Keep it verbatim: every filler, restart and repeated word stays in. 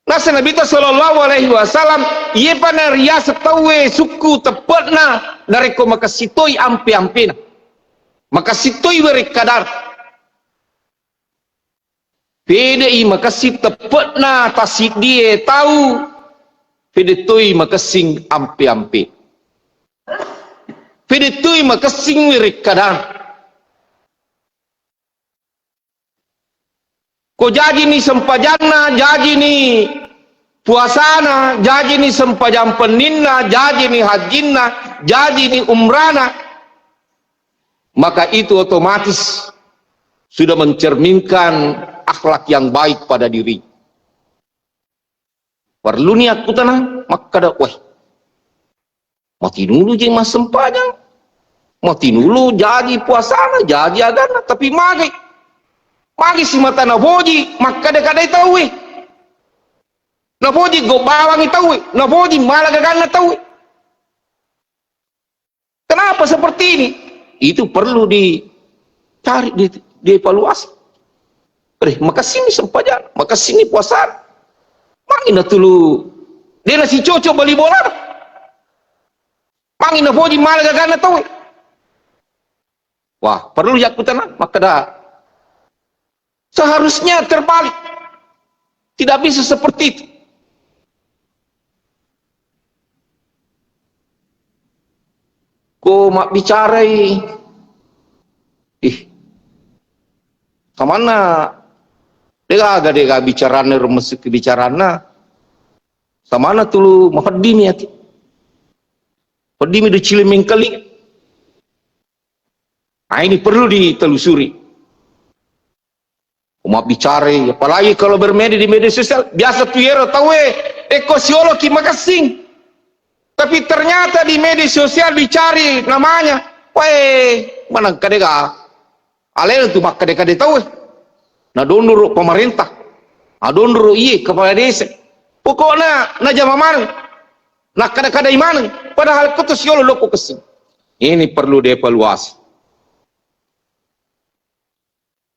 Nasa Nabitta sallallahu alaihi wasallam, iyepa nariaseng tauwe sukku teppe'na narekko makessing toi ampe-ampena. Makessing toi werekkadang. Pedei makessing teppe'na tassiddie tau, pede toi makessing ampe-ampe. Pede toi makessing werekkadang. Ko jajini sempajanna, jajini puasana, jajini sempajang penninna, jajini hajjinna, jajini umrana, maka itu otomatis sudah mencerminkan akhlak yang baik pada diri. Perluni akkutanang, makkeda, "Weh, matinulu je massempajang, matinulu jaji puasana, jaji aganna, tapi mage, mage simata nafoji makkada-kadai tauwe, nafoji gobbawangi tauwe, nafoji mala gaganna tauwe." Kenapa seperti ini? Itu perlu dicari, di, dievaluasi. Eh, makessini sempajang, makessini puasa. Mangi natulu, de' nasicocok bali bola. Mangi nafoji mala gaganna tauwe. Wah, perlu yakkutanang, makkeda, seharusnya terbalik. Tidak bisa seperti itu. Ko mabbicarai, ih, samanna de'gaga, de'gaga bicaranna, rumessuki bicaranna, samanna tulu mafeddimi ati. Feddimi decili mengkalinga. Nah, ini perlu ditelusuri. Ko mabbicarai, apalagi kalau bermedia di media sosial, biasa tu iyaro tauwe, ekko sioloki makessing. Tapi ternyata di media sosial dicari namanya, wae, manengka de'ga. Alena tu makkade-kade tauwe. Nadondoro pemerintah. Nadondoro iye kepala desa. Pokokna najama maneng. Nakkada-kadai maneng. Padahal ko to siolo lokko kessing. Ini perlu dievaluasi.